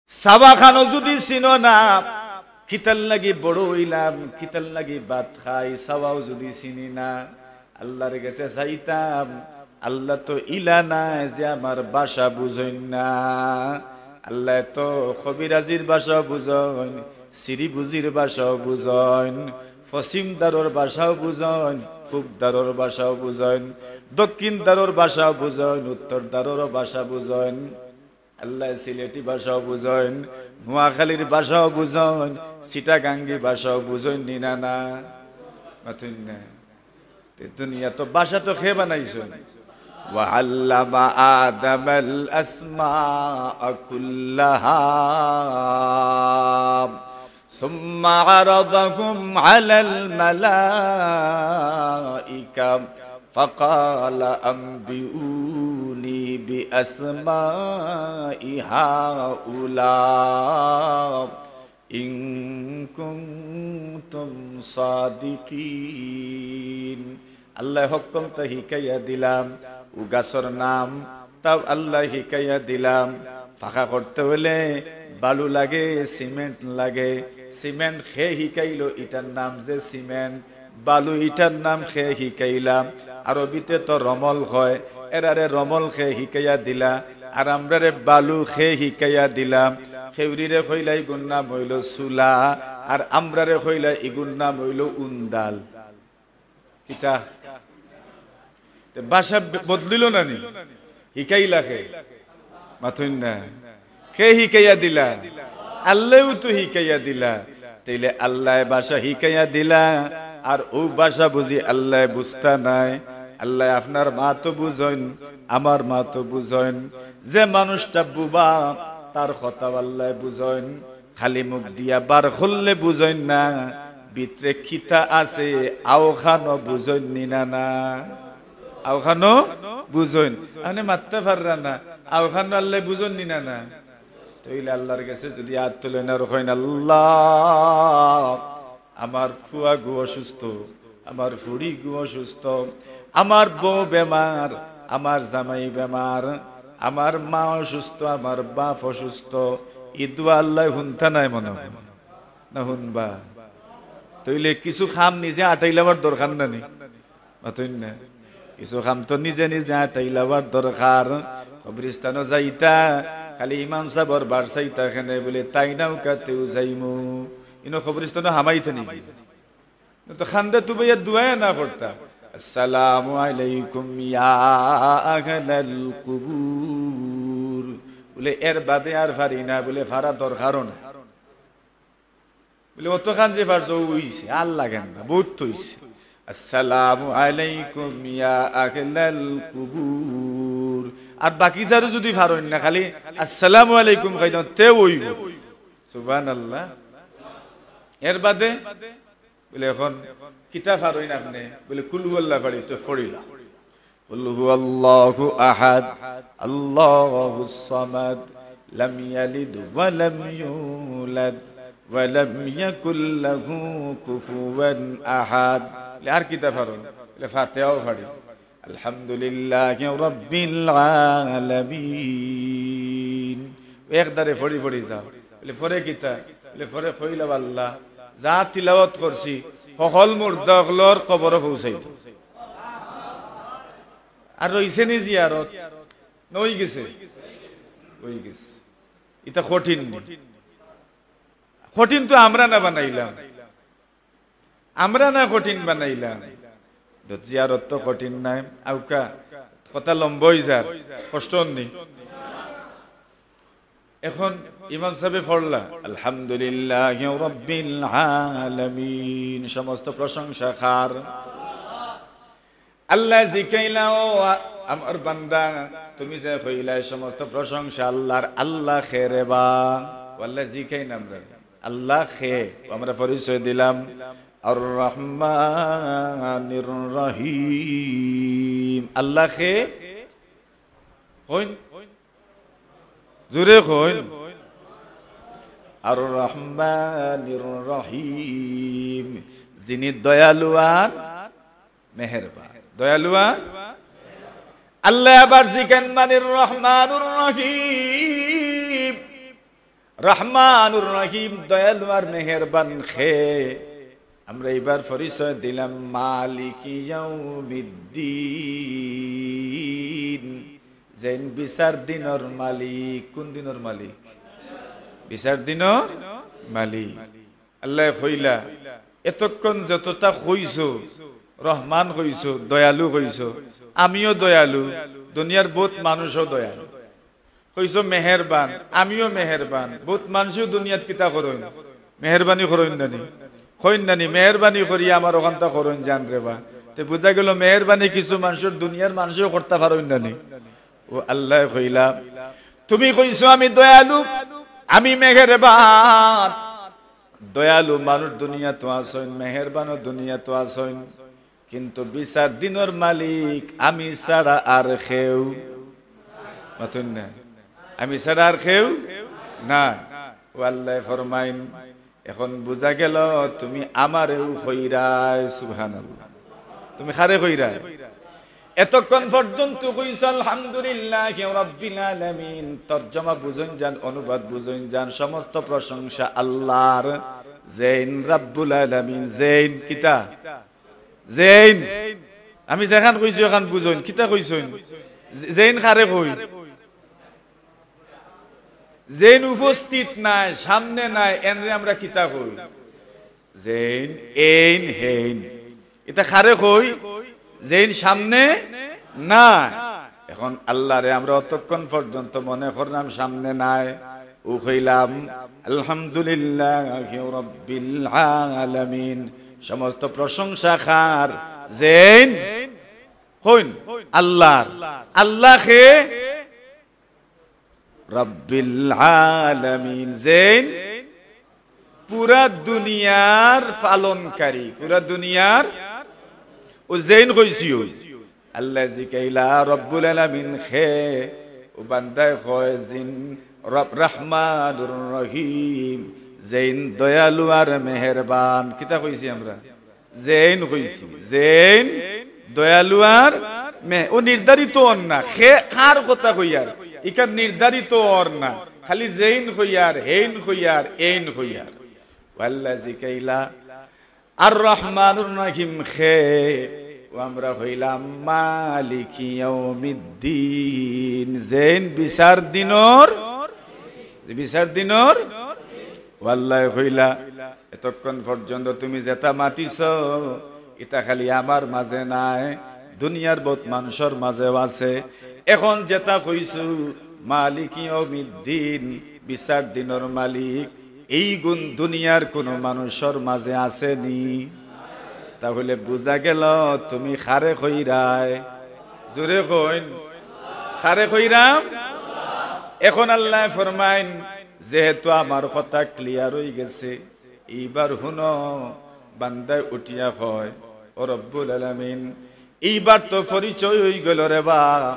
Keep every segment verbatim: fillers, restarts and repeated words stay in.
চাওয়া খানো যুদি চিনো না, কিতার লাগি বড় অইলাম, কিতার লাগি ভাত খাই, চাওয়াও যুদি চিনি না, আল্লার গেছে চাইতাম, আল্লা তো ইলা নায় যে আমার ভাষা বুঝইন না। আল্লায় তো কবিরাজির ভাষাও বুঝইন, সিরিবুজির ভাষাও বুঝইন, পশ্চিম দ্বারর ভাষাও বুঝইন, পূব দ্বারর ভাষাও বুঝইন, দক্ষিণ দ্বারর ভাষাও বুঝইন, উত্তর দ্বারর ভাষা বুঝইন। আল্লায় সিলেটি ভাষাও বুঝইন, নোয়াখালীর ভাষাও বুঝইন, চিটাগাঙ্গি ভাষাও বুঝইন নি না, না? মাতইন না। তে দুনিয়া তো ভাষা তো কে বানাইছইন? وعلم آدم الأسماء كلها ثم عرضهم على الملائكة فقال أنبئوني بأسماء هؤلاء إن كنتم صادقين। আল্লায় হক্কলতা হিকাইয়া দিলা, অউ গাছর নাম তাও আল্লায় হিকাইয়া দিলা। পাকা করতে অইলে বালু লাগে, সিমেন্ট লাগে। সিমেন্ট কে হিকাইলো, ইটার নাম যে সিমেন্ট, বালু ইটার নাম কে হিকাইলা। আরবিতে তো রমল কয়, এরারে রমল কে হিকাইয়া দিলা, আর আমরারে বালু কে হিকাইয়া দিলা। খেউরিরে কইলা ইগুর নাম অইলো চুলা, আর আমরারে কইলা ইগুর নাম অইলো উন্দাল। কিতা? তে ভাষা ব-, বদলিলো না নি? হিকাইলা কে? মাতইন না। কে হিকাইয়া দিলা? আল্লায়উ তো হিকাইয়া দিলা। তাইলে আল্লায় ভাষা হিকাইয়া দিলা, আর অউ ভাষা বুঝি আল্লায় বুঝতা নায়? আল্লায় আপনার মাতো বুঝইন, আমার মাতো বুঝইন। যে মানুষটা বুবা, তার কথাও আল্লায় বুঝইন। খালি মুখ দিয়া বার করলে বুঝইন না, ভিতরে কিতা আছে, অউখানও বুঝইন নি না, না? অউখানও বুঝইন। আপনে মাততা পাররা না, অউখানও আল্লায় বুঝইন নি না, না? তাইলে আল্লার গেছে যুদি আত তুলইন আর কইন, "আল্লা, আমার ফুয়াগু অসুস্থ, আমার ফুড়িগু অসুস্থ, আমার বউ বেমার, আমার জামাই বেমার, আমার মা অসুস্থ, আমার বাপ অসুস্থ।" ই দোয়া আল্লায় হুনতা নায় মনো অয়? না হুনবা? তাইলে কিছু কাম নিজে আটাইলাবার দরকার না নি? মাতইন না। কিছু কাম তো নিজে নিজে আটাইলাবার দরকার। কবরিস্তানো যাইতা, খালি ইমাম সাবর বার চাইতা কেনে বুলে, "তাইন আউক্কা তেউ যাইমু।" ইনো কবরিস্তানো হামাইতা নি? তো কান্দা তুবাইয়া দোয়ায় না পড়তা, "আসসালামু আলাইকুম ইয়া আহলাল কুবুর।" বুলে, "এর বাদে আর পারি না," বুলে, "পারা দরকারও না।" বুলে, "অতখান যে পারছো অইছে, আর লাগের না, বউত অইছে।" "আসসালামু আলাইকুম ইয়া আহলাল কুবুর।" আর বাকি যারে যুদি পারইন না, খালি "আসসালামু আলাইকুম" কইতা, তেউ অইবো। সুবহানাল্লাহ। এর বাদে বুলে, "অখন কিতা পারইন আপনে?" বুলে, "কুল হু আল্লাহ পারি।" তো পড়িলা, "কুল হু আল্লাহু আহাদ, আল্লাহুস সামাদ, লাম ইয়ালিদ ওয়া লাম ইউলাদ, ওয়া লাম ইয়াকুল লাহু কুফুওয়ান আহাদ।" বুলে, "আর কিতা পারইন?" বুলে, "ফাতিহাও পারি।" "আলহামদুলিল্লাহি রাব্বিল আলামিন।" একদারে পড়ি পড়ি যাও। বুলে, "পরে কিতা?" বুলে, "পরে কইলাও আল্লাহ, যা তিলাওয়াত করছি, হকল মুর্দা অকলর কবরো পৌঁছাই দেও।" আর রইছে নি জিয়ারত? না অইগেছে? অইগেছে। ইটা কঠিন নি? কঠিন তো আমরা না বানাইলাম, আমরা না কঠিন বানাইলাম। তো জিয়ারত তো কঠিন নায়, আউক্কা কথা লম্বা অইযার, কষ্ট অর নি? অখন ইমাম সাবে পড়লা, "আলহামদুলিল্লাহি রাব্বিল আলামিন", সমস্ত প্রশংসা কার? আল্লায় জিকাইলা, "ও আ-, আমার বান্দা, তুমি যে কইলায় সমস্ত প্রশংসা আল্লার, আল্লা কে রে বা?" ও আল্লায় জিকাইন আমরারে, "আল্লা কে?" ও আমরা পরিচয় দিলাম, "আর রহমানির রহিম।" আল্লা কে? কইন, জোরে কইন। "আর রহমানির রহিম", যিনি দয়ালু আর মেহেরবান। দয়ালু আর আল্লায় আবার জিকাইন, "মানির রহমানুর রহিম?" রহমানুর রহিম, দয়ালু আর মেহেরবান খে। আমরা ইবার পরিচয় দিলাম মালিকি ইয়াউমিদ্দিন, যেইন বিচার দিনর মালিক। কোন দিনর মালিক? বিচার দিনর মালিক। আল্লায় কইলা, এতক্ষণ যতটা কইছো, রহমান কইছো, দয়ালু কইছো, আমিও দয়ালু, দুনিয়ার বউত মানুষও দয়ালু। কইছো মেহেরবান, আমিও মেহেরবান। বউত মানষেও দুনিয়াত কিতা করইন? মেহেরবানি করইন না নি? কইন না নি, "মেহেরবানি করি আমার অখানতা করইন যান রে বা।" তে বুঝা গেল মেহেরবানি কিছু মানষর দুনিয়ার মানষেও করতা পারইন না নি? ও আল্লায় কইলা, "তুমি কইছো আমি দয়ালু, আমি মেহেরবান।" দয়ালু মানুষ দুনিয়াত আছইন, মেহেরবানও দুনিয়াত আছইন, কিন্তু বিচার দিনর মালিক আমি ছাড়া আর কেউ। মাতইন না, আমি ছাড়া আর কেউ নাই। ও আল্লায় ফরমাইন, এখন বুঝা গেল তুমি আমারেউ কইরায়। সুবহানাল্লাহ। তুমি কারে কইরায়? এতক্ষণ পর্যন্ত কইছো আলহামদুলিল্লাহি রাব্বিল আলামিন। তর্জমা বুঝইন যান, অনুবাদ বুঝইন যান, সমস্ত প্রশংসা আল্লাহর। যেইন রাব্বুল আলামিন, যেইন কিতা? যেইন। আমি যেখান কইছি অখান বুঝইন, কিতা কইছইন? যে-, যেইন কারে কই? যেইন উপস্থিত নাই, সামনে নাই, এনরে আমরা কিতা কই? যেইন, এইন, হেইন। ইতা কারে কই? যেইন সামনে নাই। এখন আল্লাহরে আমরা অতক্ষণ পর্যন্ত মনে করলাম সামনে নাই, ও কইলাম, "আলহামদুলিল্লাহি রাব্বিল আলামিন।" সমস্ত প্রশংসা কার? যেইন। কইন? আল্লাহর। আল্লাহ খে? রাব্বিল আলামিন, যেইন পুরা দুনিয়ার পালনকারী, পুরা দুনিয়ার, ও যেইন কইছি অউ। আল্লায় জিকাইলা, "রব্বুল আলামিন খে?" ও বান্দায় কয়, "যিন রব-, রহমানুর রহিম, যেইন দয়ালু আর মেহেরবান।" কিতা কইছি আমরা? যেইন কইছি, যেইন দয়ালু আর মে-, ও নির্ধারিত অর না, খে-, কার কথা কইয়ার, ইখান নির্ধারিত অর না, খালি যেইন কইয়ার, হেইন কইয়ার, এইন কইয়ার। ও আল্লায় জিকাইলা, "আর রহমানুর রহিম খে?" ও আমরা কইলাম, "মালিকি ইয়াউমিদ্দিন", যেইন বিচার দিনর, বিচার দিনর। ও আল্লায় কইলা, এতক্ষণ পর্যন্ত তুমি যেটা মাতিছ, ইটা খালি আমার মাঝে নায়, দুনিয়ার বউত মানষর মাঝেও আছে। এখন যেটা কইছো, মালিক ইয়াউমিদ্দিন, বিচার দিনর মালিক, এই গুণ দুনিয়ার কোনো মানষর মাঝে আছে নি? তাহলে বুঝা গেল তুমি কারে কইরায়। জোরে কইন, কারে কইরাম? এখন আল্লায় ফরমাইন, যেহেতু আমার কথা clear অইগেছে, ইবার হুনো, বান্দায় উঠিয়া কয়, "ও রব্বুল আলামিন, ইবার তো পরিচয় অইগেল রে বা,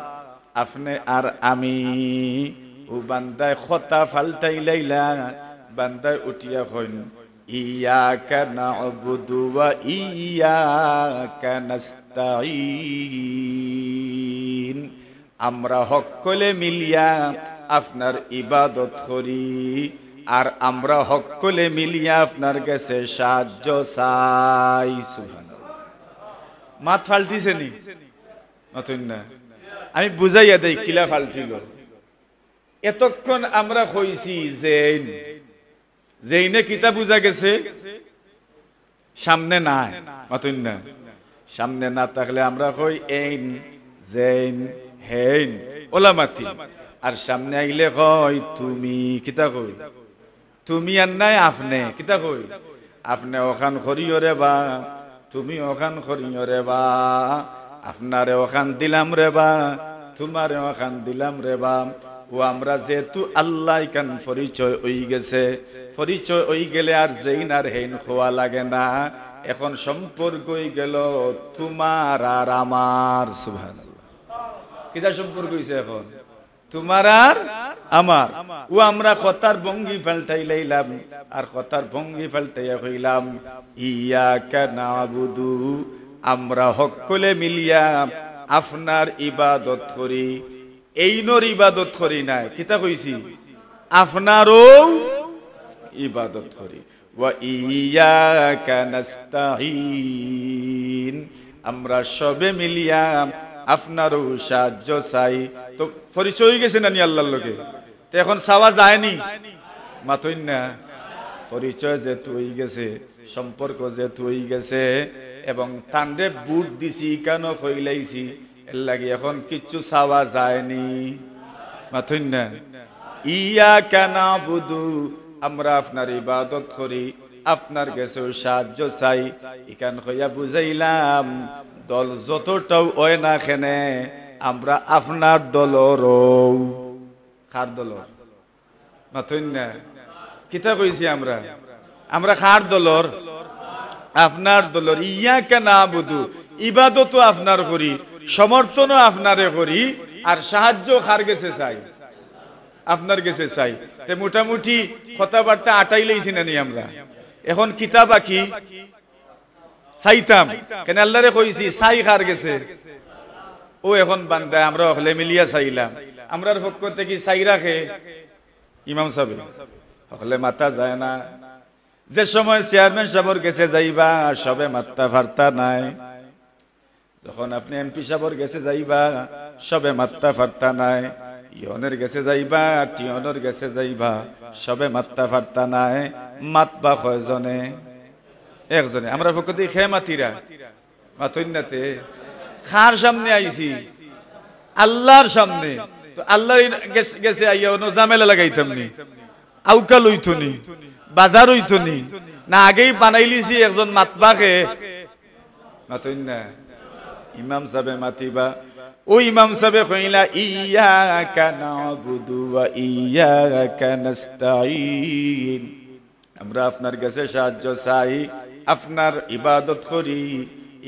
আপনে আর আমি।" ও বান্দায় কথা পাল্টাইলাইলা, বান্দায় উঠিয়া কইন, "ইয়াকা না'বুদু ওয়া ইয়াকা নাস্তাইন।" আমরা হক্কলে মিলিয়া আপনার ইবাদত করি, আর আমরা হক্কলে মিলিয়া আপনার গেছে সাহায্য চাই। সুবহানাল্লাহ। মাত ফাল্টিছে নি? মাতইন না। আমি বুঝাইয়া দেই, কিলা ফাল্টিল। এতক্ষণ আমরা কইছি যেইন, যেইনে কিতা বুঝা গেছে? সামনে নাই, মাতইন না। সামনে না থাকলে আমরা কই এইন, যেইন, হেইন, অলা মাতি। আর সামনে আইলে কই তুমি, কিতা কই? তুমি আর নায় আপনে, কিতা কই? আপনে অখান করিও রে বা, তুমি অখান করিও রে বা, আপনারে অখান দিলাম রে বা, তুমারে অখান দিলাম রে বা। ও আমরা যেহেতু আল্লাহ ইখান পরিচয় অইগেছে, পরিচয় অইগেলে আর যেইন আর হেইন কওয়া লাগে না। এখন সম্পর্ক অইগেল তুমার আর আমার। সুবহানাল্লাহ। কিতা সম্পর্ক অইছে এখন? তুমার আর আমার। ও আমরা কথার ভঙ্গি পাল্টাইলাইলাম, আর কথার ভঙ্গি পাল্টাইয়া কইলাম, "ইয়াকা না'বুদু", আমরা হক্কলে মিলিয়া আপনার ইবাদত করি, এইনর ইবাদত করি নায়। কিতা কইছি? আপনারও ইবাদত করি। ওয়া ইয়াকা নাস্তাইন, আমরা সবে মিলিয়া আপনারও সাহায্য চাই। তো পরিচয় অইগেছে না নি আল্লাহর লগে? তো এখন চাওয়া যায়নি? মাতইন না। পরিচয় যেহেতু অইগেছে, সম্পর্ক যেহেতু অইগেছে, এবং তানরে ভোট দিছি, ইখানও কইলাইছি, এর লাগি এখন কিচ্ছু চাওয়া যায়নি। মাতইন না। ইয়াকা নাবুদু, আমরা আপনার ইবাদত করি, আপনার গেছেও সাহায্য চাই। ইখান কইয়া বুঝাইলাম, দল যতটাও অয় না কেনে, আমরা আপনার দলরও। কার দলর? মাতইন না। কিতা কইছি আমরা? আমরা কার দলর? আপনার দলর। ইয়াকা নাবুদু, ইবাদতও আপনার করি, সমর্থনও আপনারে করি, আর সাহায্য কার গেছে চাই? আপনার গেছে চাই। তে মোটামুটি কথাবার্তা আটাইলাইছি না নি আমরা? এখন কিতা বাকি? চাইতাম। কেনে আল্লাহরে কইছি, চাই কার গেছে? ও এখন বান্দায় আমরা হকলে মিলিয়া চাইলাম। আমরার পক্ষ থাকি চাইরা কে? ইমাম সাবে। হকলে মাতা যায় না। যে সময় চেয়ারম্যান সাবর গেছে যাইবা, সবে মাততা পারতা নায়। যখন আপনে এমপি সাবর গেছে যাইবা, সবে মাততা পারতা নায়। ইউনের গেছে যাইবা, টিউনর গেছে যাইবা, সবে মাততা পারতা নায়। মাতবা কয়জনে? একজনে। আমরার পক্ষ থাকি কে মাতিরা? মাতইন না তে। কার সামনে আইছি? আল্লাহর সামনে। তো আল্লাহর গেছে, গেছে আইয়া অনো ঝামেলা লাগাইতাম নি? আউকাল অইতো নি? বাজার অইতো নি? না আগেই বানাইলিছি একজন মাতবা কে? মাতইন না। ইমাম সাবে মাতিবা। ও ইমাম সাবে কইলা, ইয়াকা নাবুদু ওয়া ইয়াকা নাস্তাইন। আমরা আপনার গেছে সাহায্য চাই, আপনার ইবাদত করি।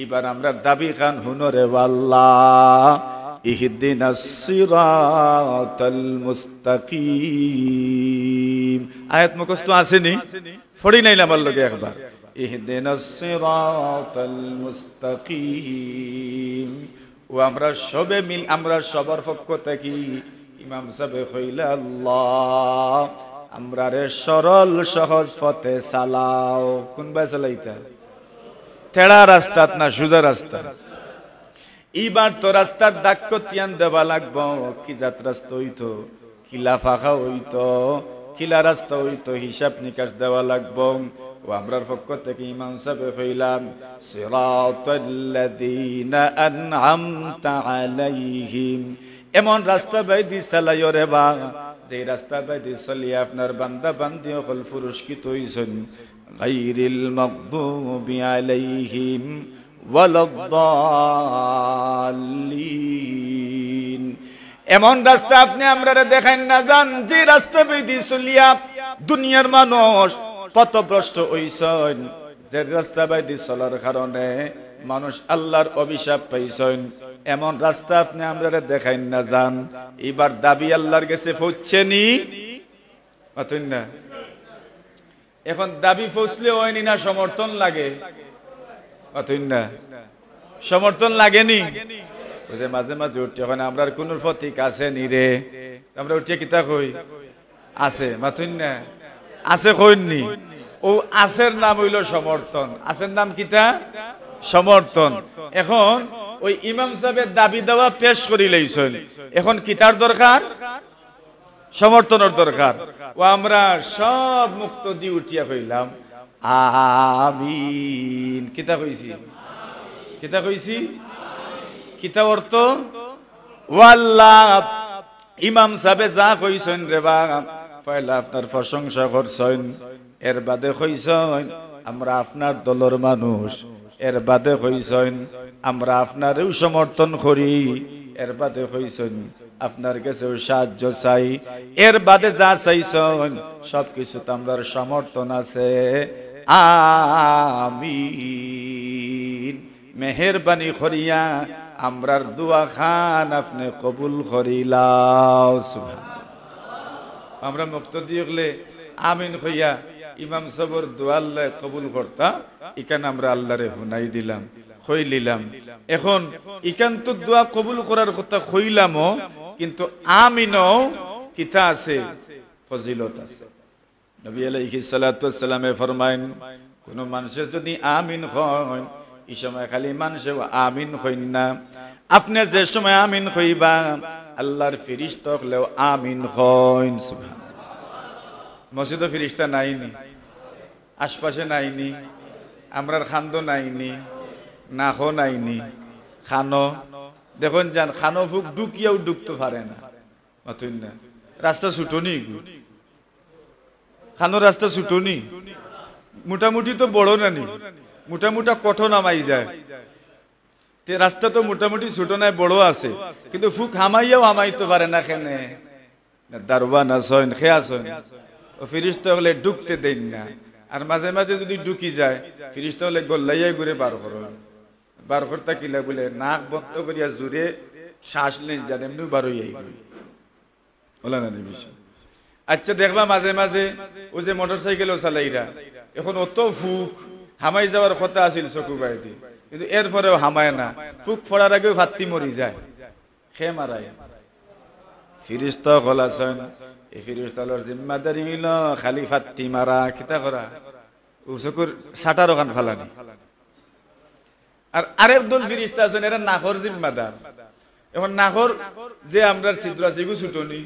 ইবার আমরার দাবি খান হুনো রে আল্লাহ। ইহদিনাস সিরাতাল মুস্তাকিম। আয়াত মুখস্থ আছে নি? পড়ি নাইলে আমার লগে একবার। ইহদিনাস সিরাতাল মুস্তাকিম। ও আমরা সবে মিল, আমরা সবার পক্ষ থাকি ইমাম সাবে কইলা, আল্লাহ, আমরারে সরল সহজ পথে চালাও। কুনবায় চালাইতা? তেড়া রাস্তাত না সুজা রাস্তা? ইবার তো রাস্তার দাগ কতিয়ান দেওয়া লাগবো, কি জাত রাস্তা অইতো, কিলা ফাঁকা অইতো, কিলা রাস্তা অইতো, হিসাব নিকাশ দেওয়া লাগবো। ও আমরার পক্ষ থাকি ইমাম সাবে কইলা, সিরাতাল্লাযীনা আনআমতা আলাইহিম, এমন রাস্তা বাইদি চালাইও রে বা, যে রাস্তা বাইদি চলিয়া আপনার বান্দা বান্দি অকল পুরস্কৃত অইছইন। গায়রিল মাগদুবি আলাইহিম ওয়ালাদ্দাল্লিন। এমন রাস্তা আপনে আমরারে দেখাইন না যান, যে রাস্তা বাইদি চলিয়া দুনিয়ার মানুষ পথভ্রষ্ট অইছইন, যে রাস্তা বাইদি চলার কারণে মানুষ আল্লাহর অভিশাপ পাইছইন, এমন রাস্তা আপনে আমরারে দেখাইন না যান। ইবার দাবি আল্লাহর গেছে পৌঁছছে নি? মাতইন না। এখন দাবি পৌঁছলে অয়নি না সমর্থন লাগে? মাতইন না। সমর্থন লাগে নি? ওই যে মাঝে মাঝে উঠি, এখন আমরার কুনুর প্রতীক আছে নি রে? আমরা উঠিয়া কিতা কই? আছে। মাতইন না। আছে কইন নি? ও আছের নাম অইলো সমর্থন। আছের নাম কিতা? সমর্থন। এখন ওই ইমাম সাবে দাবি দাওয়া পেশ করিলাইছইন। এখন কিতার দরকার? সমর্থনর দরকার। ও আমরা সব মুক্তাদি উঠিয়া কইলাম, আমিন। কিতা কইছি? কিতা কইছি? কিতা অর্থ? ও আল্লাহ, ইমাম সাবে যা কইছইন রে বা, পয়লা আপনার প্রশংসা করছইন, এর বাদে কইছইন, আমরা আপনার দলর মানুষ। এর বাদে কইছইন, আমরা আপনারেও সমর্থন করি। এর বাদে কইছইন, আপনার গেছেও সাহায্য চাই। এর বাদে যা চাইছইন, সব কিছুত আমরার সমর্থন আছে। আমিন। মেহেরবানি করিয়া আমরার দোয়া খান আপনে কবুল করিলাও। সুবহানাল্লাহ। আমরা মুক্তাদি অকলে আমিন কইয়া ইমাম সাবর দোয়া আল্লায় কবুল করতা, ইখান আমরা আল্লারে হুনাই দিলাম, কইলিলাম। এখন ইখান তো দোয়া কবুল করার কথা কইলামও, কিন্তু আমিনও কিতা আছে? ফজিলত আছে। নবী আলাইহিস সালাতু ওয়াস সালামে ফরমাইন, কুনু মানষে যুদি আমিন কইন, ই সময় খালি মানষেও আমিন কইন না, আপনে যে সময় আমিন কইবা, আল্লার ফিরিস্তা অকলেও আমিন কইন। সুবহানাল্লাহ। মসজিদো ফিরিস্তা নাইনি? আশপাশে নাইনি? আমরার কান্দো নাইনি? নাকো নাইনি? কানো? দেখইন যান, কানো ফুক ঢুকিয়াও ঢুকতো পারে না। মাতইন না। রাস্তা ছুটো নি ইগু? কানোর রাস্তা ছুটো নি? মোটামুটি তো বড় না নি? মোটামুটা কঠো হামাই যায়। তে রাস্তা তো মোটামুটি ছুটো নায়, বড় আছে, কিন্তু ফুক হামাইয়াও হামাইতো পারে না। কেনে? না দারোয়ান আছইন, কে আছইন? অউ ফিরিস্তা অকলে ঢুকতে দেইন না। আর মাঝে মাঝে যুদি ঢুকি যায়, ফিরিস্তা অকলে গল্লাইয়া ঘুরে বার করইন। বার করতা কিলা বুলে, নাক বন্ধ করিয়া জুরে শ্বাস নেইন যান, এমনেউ বার অইয়া আইবো। অলা না নি বিষয়? আচ্ছা, দেখবা মাঝে মাঝে অউ যে মোটরসাইকেলও চালাইরা, এখন অত ফুক, হামাই যাওয়ার কথা আছিল চকু বায়দি, কিন্তু এরপরেও হামায় না। ফুক পড়ার আগেও ফাত্তি মরি যায়। কে মারায়? ফিরিস্তা অকল আছইন। ই ফিরিস্তা অকলর জিম্মাদারি অইলো খালি ফাত্তি মারা, কিতা করা? অউ চকুর শাটার অখান ফালানি। আর আরেক দল ফিরিস্তা আছইন, এরা নাকর জিম্মাদার। এখন নাকর যে আমরার ছিদ্র আছে, ইগু ছুটো নি?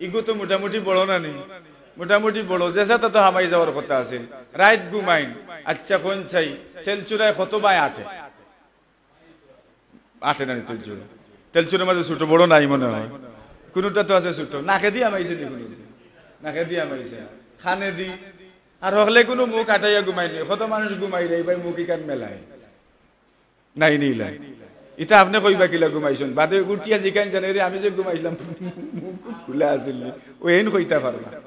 ইগু তো মোটামুটি বড় না নি? মোটামুটি বড়, যেছা তা তো হামাই যাওয়ার কথা আছিল। রাইত ঘুমাইন, আচ্ছা কইন চাই, তেলচুরায় কত বায় আটে? আটে না নি তেলচুরা? তেলচুরার মাঝে ছুটো বড় নাই মনে হয়, কুনুটা তো আছে ছুটো। নাকেদি হামাইছে নি কুনু? নাকেদি হামাইছে, কানেদি। আর হকলে কুনু মুখ আটাইয়া ঘুমাইন নি। কত মানুষ ঘুমাইরা, ই বায় মুখ ইখান মেলায়। নাই নিলা। ইতা আপনে কইবা কিলা ঘুমাইছইন? বাদে উঠিয়া জিকাইন যান, "এরে, আমি যে ঘুমাইছলাম, মুখ খুলা আছিল নি?" অউ এইন কইতা পারবা।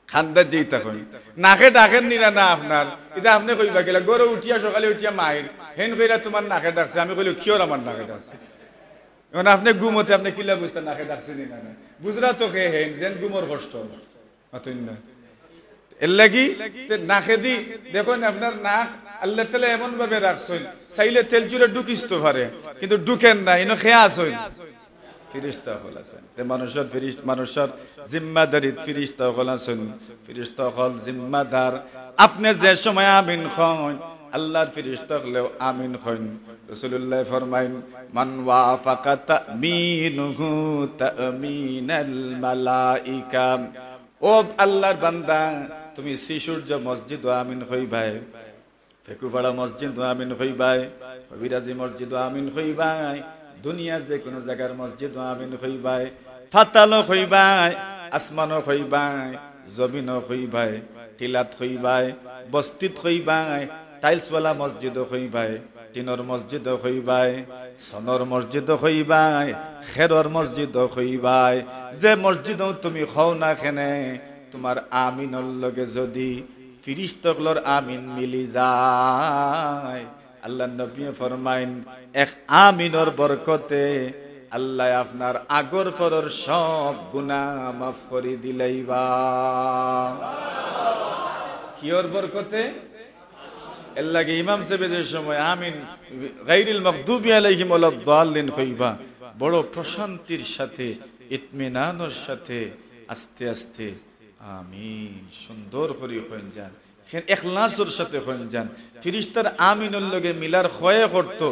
কান্দাত যে ইতা কইন। নাকে ডাকের নি না, না আপনার। ইতা আপনে কইবা কিলা? ঘরো উঠিয়া, সকালে উঠিয়া মাইর। হেইন কইরা তুমার নাকে ডাকছে। আমি কইলে, "কিওর আমার নাকে ডাকছে?" এখন আপনে ঘুমতে আপনে কিলা বুঝতা নাকে ডাকছে নি না, না? বুঝরা তো কে হেইন, যেন ঘুমর কষ্ট। মাতইন না। এরলাগি তে নাকেদি দেখইন, আপনার নাক আল্লাহ তাআলা এমন ভাবে রাখছইন, চাইলে তেলচুরা ঢুকিতো পারে, কিন্তু ঢুকের না। ইনো কে আছইন? ফিরিস্তা অকল আছইন। তে মানুষর ফিরিস্ত-, মানুষর জিম্মাদারিত ফিরিস্তা অকল আছইন। ফিরিস্তা অকল জিম্মাদার। আপনে যে সময় আমিন কইন, আল্লার ফিরিস্তা অকলেও আমিন কইন। রাসুলুল্লায় ফরমাইন, "মান ওয়াফাকা তা'মিনুহু তা'মিনাল মালাইকা।" ও আল্লার বান্দা, তুমি শ্রী সূর্য মসজিদো আমিন কইবায়, ফেকুপাড়া মসজিদো আমিন কইবায়, কবিরাজি মসজিদো আমিন কইবায়, দুনিয়ার যে কুনু জাগার মসজিদো আমিন কইবায়, ফাতালো কইবায়, আসমানো কইবায়, জমিনো কইবায়, টিলাত কইবায়, বস্তিত কইবায়, টাইলসওয়ালা মসজিদো কইবায়, টিনর মসজিদো কইবায়, সনর মসজিদো কইবায়, খেরর মসজিদো কইবায়, যে মসজিদো তুমি কও না কেনে, তুমার আমিনর লগে যুদি ফিরিস্তা অকলর আমিন মিলি যায়, আল্লার নবীয়ে ফরমাইন, এক আমিনর বরকতে আল্লায় আপনার আগর পরর সব গুনা মাফ করি দিলাইবা। কিওর বরকতে? এরলাগি ইমাম সাবে যে সময় আমিন গাইরিল মাগদুবি আলাইহিম ওয়ালাদ্দাল্লিন কইবা, বড় প্রশান্তির সাথে, ইতমিনানর সাথে আস্তে আস্তে আমিন সুন্দর করি কইন যান। এখলাসর সাথে কইন যান। ফিরিস্তার আমিনর লগে মিলার কয়েক অর্থ।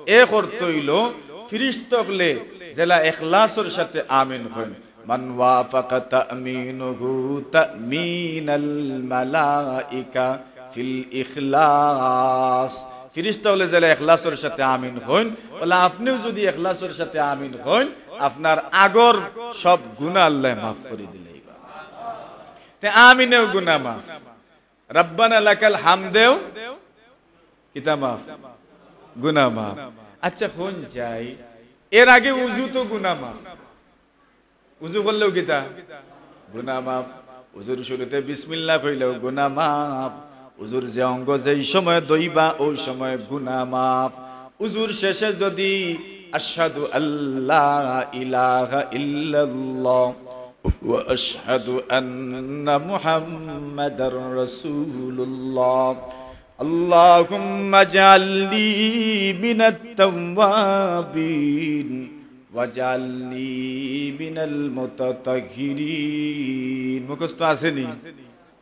এক অর্থ অইলো, ফিরিস্তা অকলে যেলা এখলাসর সাথে আমিন কইন। মান ওয়াফাকা তা'মিনুহু তা'মিনাল মালাইকা ফিল ইখলাস। ফিরিস্তা অকলে যেলা এখলাসর সাথে আমিন কইন, অলা আপনেও যুদি এখলাসর সাথে আমিন কইন, আপনার আগর সব গুনা আল্লায় মাফ করি দিলাইবা। তে আমিনেও গুনা মাফ। রাব্বানা লাকাল হামদেও কিতা মাফ? গুনা মাফ। আচ্ছা, কইন চাই, এর আগে উজু তো গুনা মাফ। উজু করলেও কিতা? গুনা মাফ। উজুর শুরুতে বিসমিল্লাহ কইলেও গুনা মাফ। উজুর যে অঙ্গ যেই সময় ধইবা, অউ সময় গুনা মাফ। উজুর শেষে যুদি আশহাদু আল্লা ইলাহা ইল্লাল্লাহ ওয়া আশহাদু আন্না মুহাম্মাদার রাসূলুল্লাহ, আল্লাহুম্মা জাআলনি মিনাত তাওয়াবিন ওয়াজআলনি মিনাল মুতাতাহহিরিন। মুখস্থ আছে নি?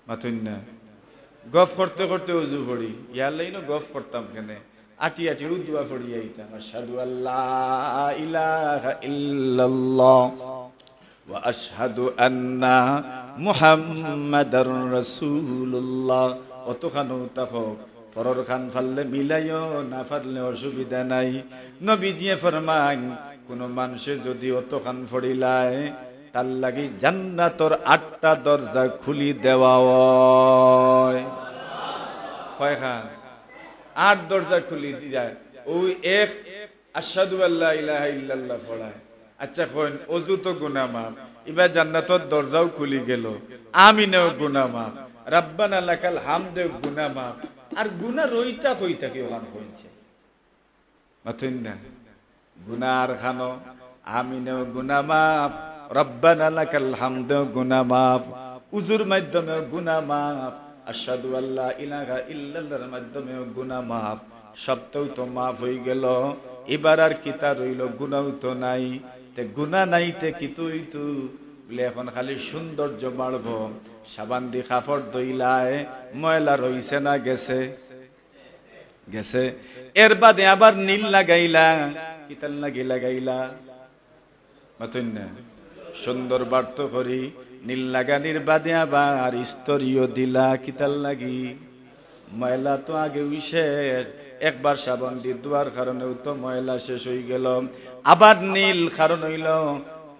মাতইন না। গফ করতে করতে অজু পড়ি, ইয়ার লাইনও গফ করতাম কেনে? আটি আটি অউ দোয়া পড়ি আইতাম, আশহাদু আল্লা ইলাহা ইল্লাল্লাহ ওয়া আশহাদু আন্না মুহাম্মাদার রাসূলুল্লাহ। অতখানউ থাকউক, পরর খান পারলে মিলাইও, না পারলে অসুবিধা নাই। নবীজিয়ে ফরমাইন, কুনু মানষে যুদি অতখান পড়িলায়, তার লাগি জান্নাতর আটটা দরজা খুলি দেওয়া অয়। কয়খান? আট দরজা খুলি দেওয়া অয়। অউ এক আশহাদু আল্লা ইলাহা ইল্লাল্লাহ পড়ায়। আচ্ছা কইন, অজু তো গুনা মাফ, ইবার জান্নাতর দরজাও খুলি গেল, আমিনেও গুনা মাফ, রাব্বানা লাকাল হামদেও গুনা মাফ, আর গুনা রইতা কই থাকি অখান কইন চাই? মাতইন না। গুনা আর খানো, আমিনেও গুনা মাফ, রাব্বানা লাকাল হামদেও গুনা মাফ, অজুর মাধ্যমেও গুনা মাফ, আশহাদু আল্লা ইলাহা ইল্লাল্লাহর মাধ্যমেও গুনা মাফ। সবতাউ তো মাফ অইগেল, ইবার আর কিতা রইল? গুনাউ তো নাই। তে গুনা নাই তে কিতা অইতো? বুলে অখন খালি সৌন্দর্য বাড়বো। সাবান দি কাপড় ধইলায়, ময়লা রইছে না গেছে? গেছে। এরবাদে আবার নীল লাগাইলা, কিতার লাগি লাগাইলা? মাতইন না। সুন্দর বাড়তো করি। নীল লাগানির বাদে আবার ইস্তরিও দিলা, কিতার লাগি? ময়লা তো আগেউ শেষ, একবার সাবান দি ধোয়ার কারণেউ তো ময়লা শেষ অইগেল। আবার নীল, কারণ অইল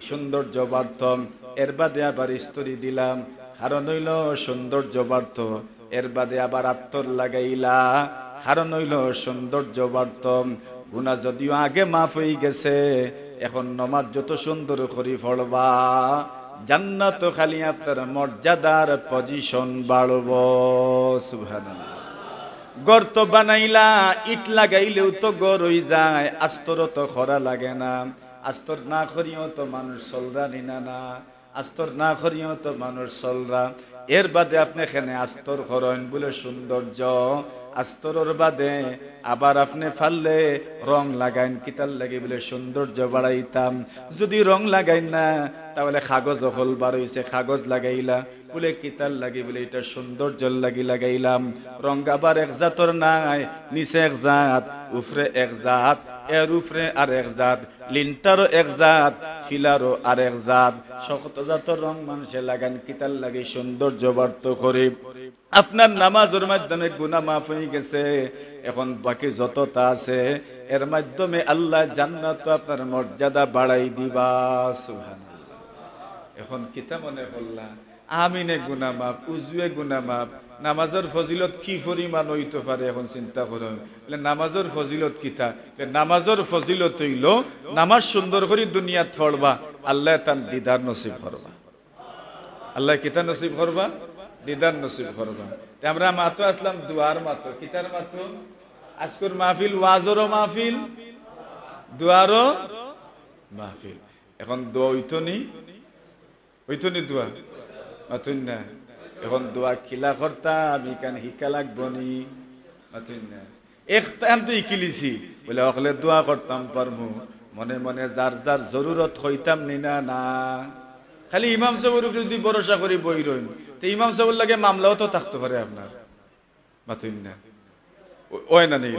সৌন্দর্য বাড়তো। এরবাদে আবার ইস্তরি দিলাম, কারণ অইল সৌন্দর্য বাড়তো। এরবাদে আবার আত্তর লাগাইলা, কারণ অইল সৌন্দর্য বাড়তো। গুনা যুদিও আগে মাফ অইগেছে, অখন নমাজ যত সুন্দর করি পড়বা, জান্নাতো খালি আপনার মর্যাদার position বাড়বো। সুবহানাল্লাহ। ঘর তো বানাইলা, ইট লাগাইলেউ তো ঘর অইযায়, আস্তর তো করা লাগে না। আস্তর না করিও তো মানুষ চলরা নি না, না। আস্তর না করিও তো মানুষ চলরা। এরবাদে আপনে কেনে আস্তর করইন বুলে সৌন্দর্য, আস্তরর বাদে আবার আপনে পারলে রং লাগাইন, কিতার লাগি? বুলে সৌন্দর্য বাড়াইতাম। যুদি রং লাগাইন না, তা অইলে কাগজ অকল বার অইছে, কাগজ লাগাইলা, বুলে কিতার লাগি? বুলে ইটা সৌন্দর্যর লাগি লাগাইলাম। রং আবার এক জাতর নায়, নিচে এক জাত, উপরে এক জাত, এর উপরে আর এক জাত, লিন্টারও এক জাত, ফিলারও আর এক জাত। শক্ত জাতর রং মানষে লাগাইন কিতার লাগি? সৌন্দর্য বাড়তো করি। আপনার নামাজর মাধ্যমে গুনা মাফ অইগেছে, অখন বাকি যততা আছে, এর মাধ্যমে আল্লায় জান্নাতো আপনার মর্যাদা বাড়াই দিবা। সুবহানাল্লাহ। অখন কিতা মনে করলা? আমিনে গুনা মাফ, উজুয়ে গুনা মাফ, নামাজর ফজিলত কি পরিমাণ অইতো পারে, অখন চিন্তা করইন। বুলে, নামাজর ফজিলত কিতা? বুলে, নামাজর ফজিলত অইল, নামাজ সুন্দর করি দুনিয়াত পড়বা, আল্লায় তান দিদার নসিব করবা। আল্লায় কিতা নসিব করবা? দিদার নসিব করবা। তে আমরা মাতো আছলাম দোয়ার মাতো। কিতার মাতো? আজকুর মাহফিল ওয়াজরও মাহফিল, দোয়ারও মাহফিল। অখন দোয়া অইতো নি? অইতো নি দোয়া? মাতইন না। অখন দোয়া কিলা করতাম, ইখান হিকা লাগবো নি? মাতইন না। একখান তো হিকিলিছি, বুলে অকলে দোয়া করতাম পারমু, মনে মনে যার যার জরুরত কইতাম নি না, না। খালি ইমাম সাবর উপরে যুদি ভরসা করি বই রইন, তে ইমাম সাবর লগে মামলাও তো থাকতো পারে আপনার। মাতইন না। অ-, অয় না নি?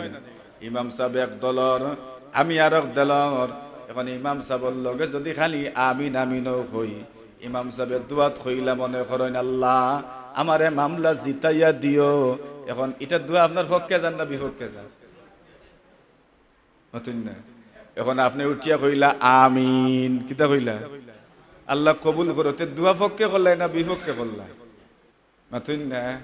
ইমাম সাব এক দলর, আমি আরক দলর। অখন ইমাম সাবর লগে যুদি খালি আমিন আমিনও কই, ইমাম সাবে দোয়াত কইলা মনে করইন, "আল্লাহ, আমারে মামলা জিতাইয়া দিও।" অখন ইটা দোয়া আপনার পক্ষে যার না বিপক্ষে যার? মাতইন না। অখন আপনে উঠিয়া কইলা, "আমিন।" কিতা কইলা? "আল্লাহ কবুল করো।" তে দোয়া পক্ষে করলা না বিপক্ষে করলা? মাতইন না।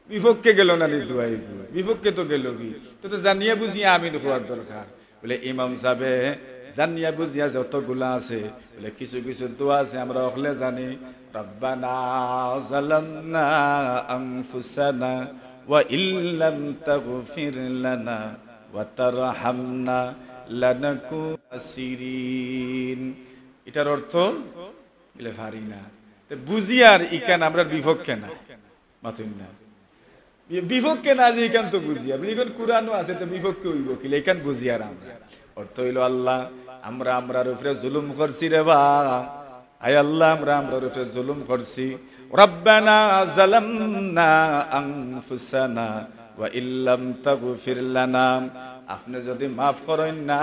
বিপক্ষে গেল না নি দোয়া? বিপক্ষে তো গেলগি। তে তো জানিয়া বুঝিয়া আমিন কওয়ার দরকার। বুলে ইমাম সাবে জানিয়া বুঝিয়া যতগুলা আছে, বুলে কিছু কিছু দোয়া আছে আমরা অকলে জানি, "রাব্বানা যালামনা আনফুসানা ওয়া ইল্লাম তাগফির লানা ওয়া তারহামনা লানাকুনান্না মিনাল খাসিরিন।" ইটার অর্থ বুলে পারি না। তে বুঝিয়ার ইখান আমরার বিপক্ষে না। মাতইন না। বি-, বিপক্ষে না যে ইখান তো বুঝিয়ার। ইখান কুরআনও আছে, তে বিপক্ষে অইবো কিলা? ইখান বুঝিয়ার আমরা। অর্থ অইল, "আল্লাহ, আমরা আমরার উপরে জুলুম করছি রে বা। আয় আল্লাহ, আমরা আমরার উপরে জুলুম করছি। রব্বানা যালামনা আনফুসানা ওয়া ইল্লাম তাগফির লানা, আপনে যদি মাফ করইন না,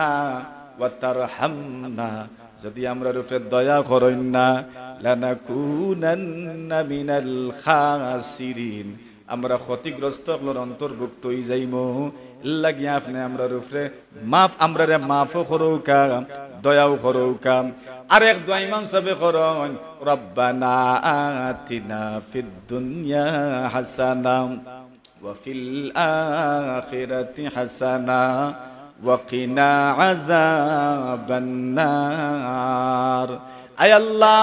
ওয়া তারহামনা, যদি আমরার উপরে দয়া করইন না, লানাকুনান্না মিনাল খাসিরিন, আমরা ক্ষতিগ্রস্ত অকলর অন্তর্ভুক্ত অইযাইমু। এরলাগি আপনে আমরার উপরে মাফ, আমরারে মাফও করউক্কা, দয়াও করউক্কা। আরেক দোয়া ইমাম সাবে করইন, রব্বানা আতিনা ফিদ দুনিয়া হাসানা ওয়া ফিল আখিরাতি হাসানা ওয়া কিনা আযাবান নার। আয় আল্লাহ,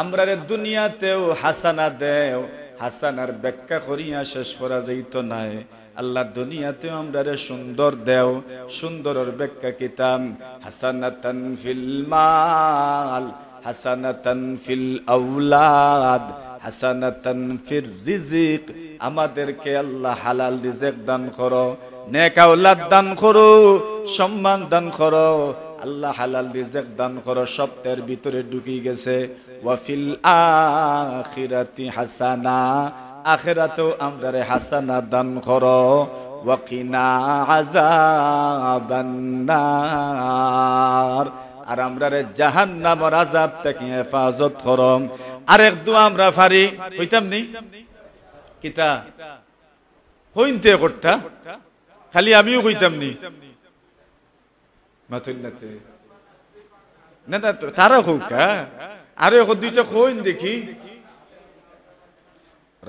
আমরারে দুনিয়াতেও হাসানা দেও। হাসানার ব্যাখ্যা করিয়া শেষ করা যাইতো নায়। আল্লাহ, দুনিয়াতেও আমরারে সুন্দর দেও। সুন্দরর ব্যাখ্যা কিতা? হাসানাতান ফিল মাল, হাসানাতান ফিল আওলাদ, হাসানাতান ফির রিজিক। আমাদেরকে আল্লাহ হালাল রিজিক দান করো, নেক আওলাদ দান করো, সম্মান দান করো। আল্লাহ হালাল রিজিক দান করো, সপ্তাহের ভিতরে ঢুকি গেছে। ওয়া ফিল আখিরাতি হাসানা, আখেরাতেও আমরারে হাসানা দান করো। ওয়া কিনা আযাবান নার, আর আমরারে জাহান্নামর আযাব থাকি হেফাজত করো। আরেক দোয়া আমরা পারি, কইতাম নি? কিতা? কইন তে করতা? খালি আমিও কইতাম নি? মাতইন না তে। না, না, তো তারা কউক্কা। আরে, অখন দুইটা কইন দেখি।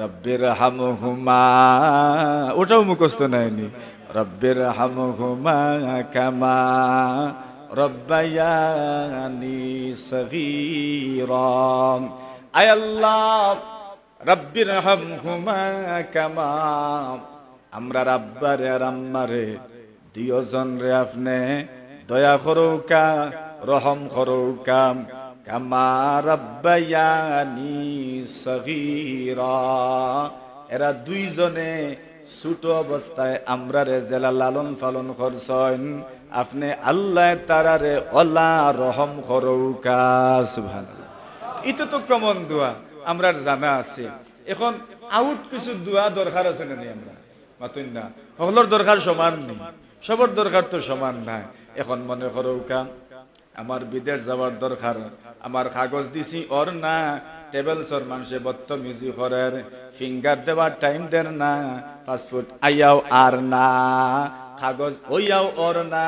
রব্বির হামহুমা, ওটাও মুখস্থ নায়নি। রব্বির হামহুমা কামা রব্বায়ানি সগীরা। আয় আল্লাহ, রব্বির হামহুমা কামা, আমরার আব্বারে আর আম্মারে দুইওজনরে আপনে দয়া করউক্কা, রহম করউক্কা। কামা রব্বায়ানি সগীরা, এরা দুইজনে ছোট অবস্থায় আমরারে যেলা লালন পালন করছইন, আপনে আল্লায় তারারে অলা রহম করউক্কা। সুবহানাল্লাহ। ইতা তো কমন দোয়া, আমরার জানা আছে। অখন আউট কিছু দোয়া দরকার আছে না নি আমরা? মাতইন না। হকলর দরকার সমান নি, সবর দরকার তো সমান নায়। অখন মনে করউক্কা, আমার বিদেশ যাওয়ার দরকার, আমার কাগজ দিছি অর না, ট্রাভেলসর মানষে বদতমিজি করের, ফিঙ্গার দেওয়ার টাইম দের না, পাসপোর্ট আইয়াও আর না, কাগজ অইয়াও অর না,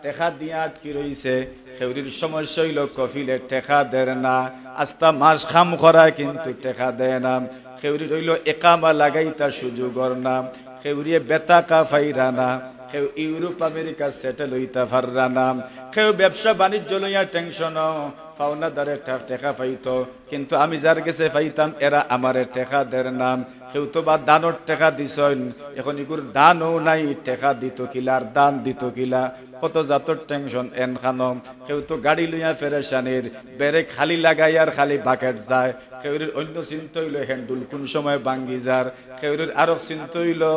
টেকা দিয়া আটকি রইছে। কেউরির সমস্যা অইলো কফিলে টেকা দের না, আস্তা মাস কাম করা কিন্তু টেকা দেয় না। কেউরির অইলো একামা লাগাইতা সুযোগ অর না, কেউরিয়ে বেটাকা পাইরা না, কেউ ইউরোপ আমেরিকা সেটেল অইতা পাররা না, কেউ ব্যবসা বাণিজ্য লইয়া টেনশন, পাওনাদারে টা-, টেকা পাইতো, কিন্তু আমি যার গেছে পাইতাম, এরা আমারে টেকা দের না। কেউ তো বা দানর টেকা দিছইন, অখন ইগুর দানও নাই, টেকা দিতো কিলা, আর দান দিতো কিলা, কত জাতর টেনশন এনখানো। কেউ তো গাড়ি লইয়া পেরেশানির, ব্রেক খালি লাগাই আর খালি বাকেট যায়। কেউরির অইন্য চিন্তা অইলো হ্যান্ডেল কুন সময় ভাঙ্গি যার, কেউরির আরক চিন্তা অইলো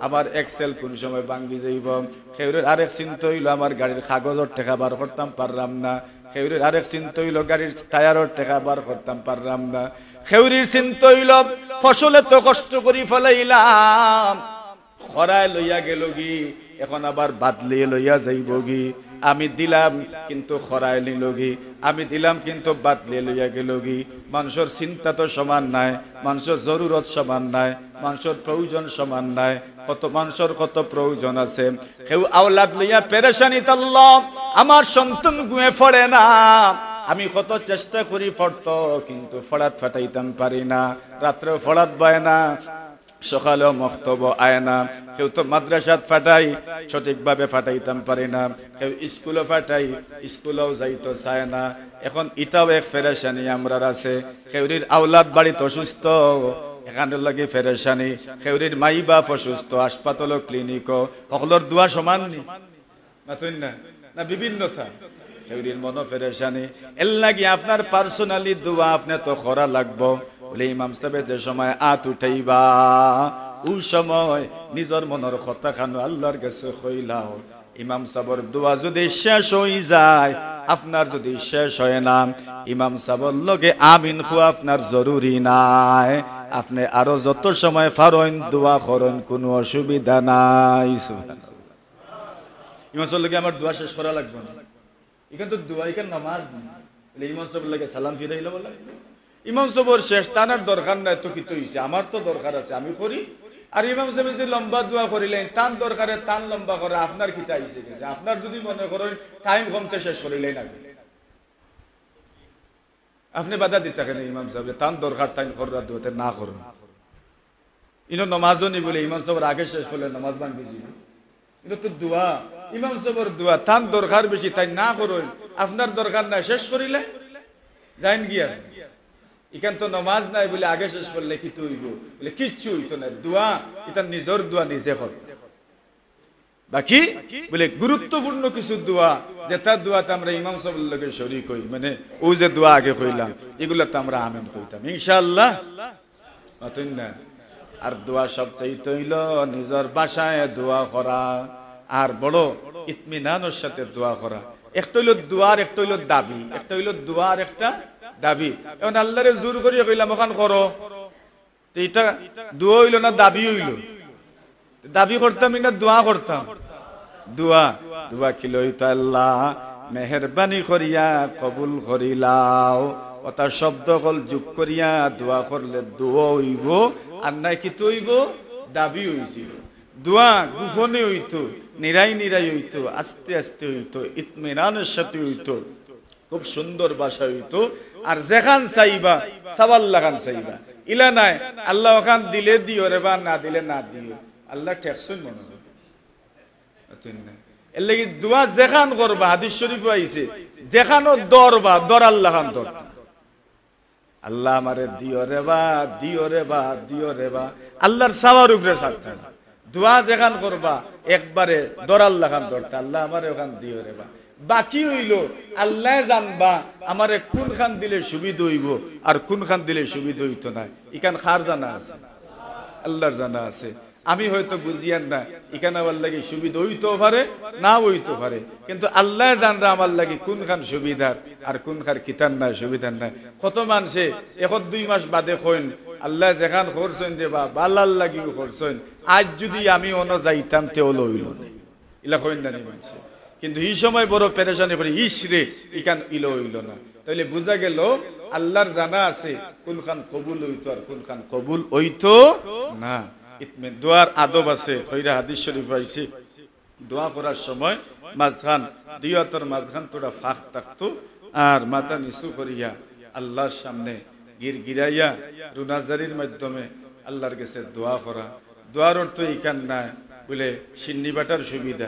আমার এক্সেল কুন সময় ভাঙ্গি যাইবো, কেউরির আরেক চিন্তা অইলো আমার গাড়ির কাগজর টেকা বার করতাম পাররাম না, কেউরির আরেক চিন্তা অইলো গাড়ির টায়ারর টেকা বার করতাম পাররাম না, কেউরির চিন্তা অইলো ফসলে তো কষ্ট করি ফলাইলাম, খরায় লইয়া গেলোগি, অখন আবার বাদলিয়ে লইয়া যাইবোগি। আমি দিলাম, কিন্তু খরায় নিলোগি। আমি দিলাম, কিন্তু বাদলিয়ে লইয়া গেলোগি। মানষর চিন্তা তো সমান নায়, মানষর জরুরত সমান নায়, মানষর প্রয়োজন সমান নায়। কত মানষর কত প্রয়োজন আছে। কেউ আওলাদ লইয়া পেরেশানিত, আল্লাহ, আমার সন্তান গুয়ে পড়ে না, আমি কত চেষ্টা করি পড়তো, কিন্তু পড়াত পাঠাইতাম পারি না, রাত্রেও পড়াত বয় না। সকালেও মক্তবো আয় না, কেউ তো মাদ্রাসাত পাঠাই, সঠিকভাবে পাঠাইতাম পারি না, কেউ স্কুলো পাঠাই, স্কুলো যাইতো চায় না। অখন ইটাও এক পেরেশানি আমরার আছে। কেউরির আওলাদ বাড়িত অসুস্থ, অখানর লাগি পেরেশানি। কেউরির মাই বাপ অসুস্থ, হাসপাতালো ক্লিনিকো। হকলর দোয়া সমান নি? মাতইন না, না বিভিন্নতা। কেউরির মনো পেরেশানি। এরলাগি আপনার পার্সোনালি দোয়া আপনে তো করা লাগবো। অইলে ইমাম সাবে যে সময় আত উঠাইবা, অউ সময় নিজর মনর কথাখান আল্লার গেছে কইলাও। ইমাম সাবর দোয়া যুদি শেষ অই যায়, আপনার যুদি শেষ অয় না, ইমাম সাবর লগে আমিন কওয়া আপনার জরুরি নায়। আপনে আরো যত সময় পারইন দোয়া করইন, কুনু অসুবিধা নাই। সুবহানাল্লাহ। ইমাম সাবর লগে আমার দোয়া শেষ করা লাগবো না। ইখান তো দোয়া, ইখান নামাজ নায়। বলে, ইমাম সাবর লগে সালাম ফিরাইলা বলে, ইমাম সাবর শেষ, তান আর দরকার নাই তো কিতা অইছে, আমার তো দরকার আছে, আমি করি। আর ইমাম সাবে যুদি লম্বা দোয়া করিলাইন, তান দরকারে তান লম্বা করা, আপনার কিতা অইছে গেছে? আপনার যুদি মনে করইন টাইম কমতে, শেষ করিলাইন আগে। আপনে বাধা দিতা কেনে ইমাম সাবে? তান দরকার, তাইন কররা দোয়াতে না করইন। ইনো নমাজও নি বলে ইমাম সাবর আগে শেষ করলে নমাজ ভাঙ্গি যিবো। ইনো তো দোয়া, ইমাম সাবর দোয়া, তান দরকার বেশি, তাইন না করইন, আপনার দরকার নাই, শেষ করিলে যাইন গিয়া। ইখান তো নমাজ নায় বলে আগে শেষ করলে কিতা অইবো? বলে, কিচ্ছু অইতো নায়, দোয়া, ইটা নিজর দোয়া নিজে করতা। বাকি বলে গুরুত্বপূর্ণ কিছু দোয়া, যেটা দোয়াতে আমরা ইমাম সাবর লগে শরিক অই, মানে অউ যে দোয়া আগে কইলাম, ইগুলাতে আমরা আমিন কইতাম ইনশাআল্লাহ। মাতইন না। আর দোয়া সবচাইতে অইলো নিজর ভাষায় দোয়া করা, আর বড় ইতমিনানর সাথে দোয়া করা। একটা অইলো দোয়া আর একটা অইলো দাবি, একটা অইলো দোয়া আর একটা দাবি। এখন আল্লারে জোর করিয়া কইলাম, "অখান করো", তে ইটা দোয়া অইলো না দাবি অইলো? দাবি করতাম নি না দোয়া করতাম? দোয়া। দোয়া কিলা অইতো? "আল্লাহ, মেহেরবানি করিয়া কবুল করিলাও।" অতা শব্দ অকল যোগ করিয়া দোয়া করলে দোয়া অইবো, আর নায় কিতা অইবো? দাবি অইযিবো। দোয়া গোপনে অইতো, নিরাই নিরাই অইতো, আস্তে আস্তে অইতো, ইতমিনানর সাথে অইতো। খুব সুন্দর ভাষা অইতো। আর যেখান চাইবা, চাওয়ার লাখান চাইবা। ইলা নায়, "আল্লাহ, অখান দিলে দিও রে বা, না দিলে না দিও।" আল্লাহ ঠেকছইন মনো অয়। এর লাগি দোয়া যেখান করবা, হাদিস শরিফো আইছে, যেখানো ধরবা, ধরার লাখান ধরতা। "আল্লাহ, আমারে দিও রে বা, দিও রে বা, দিও রে বা।" আল্লাহর চাওয়ার উপরে ছাড়তা না। দোয়া যেখান করবা, একবারে ধরার লাখান ধরতা, "আল্লাহ, আমারে অখান দিও রে বা।" বাকি অইলো, আল্লায় জানবা আমারে কুনখান দিলে সুবিধা অইবো আর কুনখান দিলে সুবিধা অইতো নায়। ইখান কার জানা আছে? আল্লাহর জানা আছে। আমি হয়তো বুঝিয়ার না, ইখান আমার লাগি সুবিধা অইতো পারে, নাও অইতো পারে, কিন্তু আল্লায় জানরা আমার লাগি কুনখান সুবিধার আর কুনখান কিতার নায়, সুবিধার নায়। কত মানষে এক দুই মাস বাদে কইন, "আল্লায় যেখান করছইন রে বা, বালার লাগিউ করছইন, আইজ যুদি আমি অনো যাইতাম, তে অলা অইলো নে।" ইলা কইন না নি মানষে? কিন্তু ই সময় বড় পেরেশানি করি, "ইশ রে, ইখান ইলা অইলো না।" তাইলে বুঝা গেলো আল্লাহর জানা আছে কুনখান কবুল অইতো আর কুনখান কবুল অইতো না। ইতমে-, দোয়ার আদব আছে, কইরা হাদিস শরিফো আইছে, দোয়া করার সময় মাঝখান, দুই আতর মাঝখান থুড়া ফাঁক থাকতো, আর মাথা নিচু করিয়া আল্লাহর সামনে গিরগিরাইয়া রুনাজারির মাধ্যমে আল্লাহর গেছে দোয়া করা। দোয়ার অর্থ ইখান নায় বলে শিন্নি বাটার সুবিধা,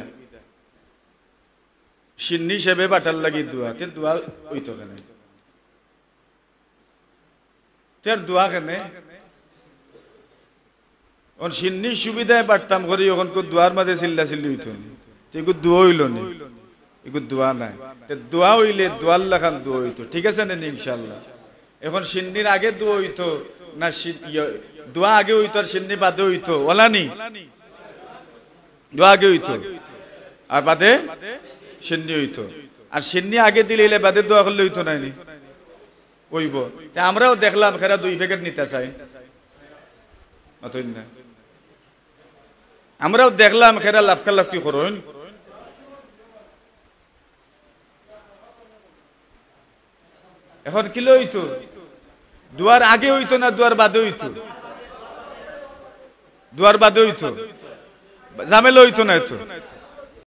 শিন্নি সেবে বাটার লাগি দোয়া, তে দোয়া অইতো কেনে? তে আর দোয়া কেনে? অখন শিন্নির সুবিধায় বাটতাম করি, অখন কু দোয়ার মাঝে চিল্লা চিল্লি অইতো নি? তে ইগু দোয়া অইলো নি? ইগু দোয়া নায়। তে দোয়া অইলে দোয়ার লাখান দোয়া অইতো, ঠিক আছে নে নি? ইনশাআল্লাহ। অখন শিন্নির আগে দোয়া অইতো না শি-, ইয়ে, দোয়া আগে অইতো আর শিন্নি বাদে অইতো, অলা নি? দোয়া আগে অইতো, আর বাদে শিন্নি অইতো। আর শিন্নি আগে দিলে ইলে বাদে দোয়া করলে অইতো নায় নি? অইবো। তে আমরাও দেখলাম কেরা দুই প্যাকেট নিতা চায়। মাতইন না। আমরাও দেখলাম কেরা লাফকা লাফকি করইন। অখন কিলা অইতো? দোয়ার আগে অইতো না দোয়ার বাদে অইতো? দোয়ার বাদে অইতো। ঝামেলা অইতো না এতো?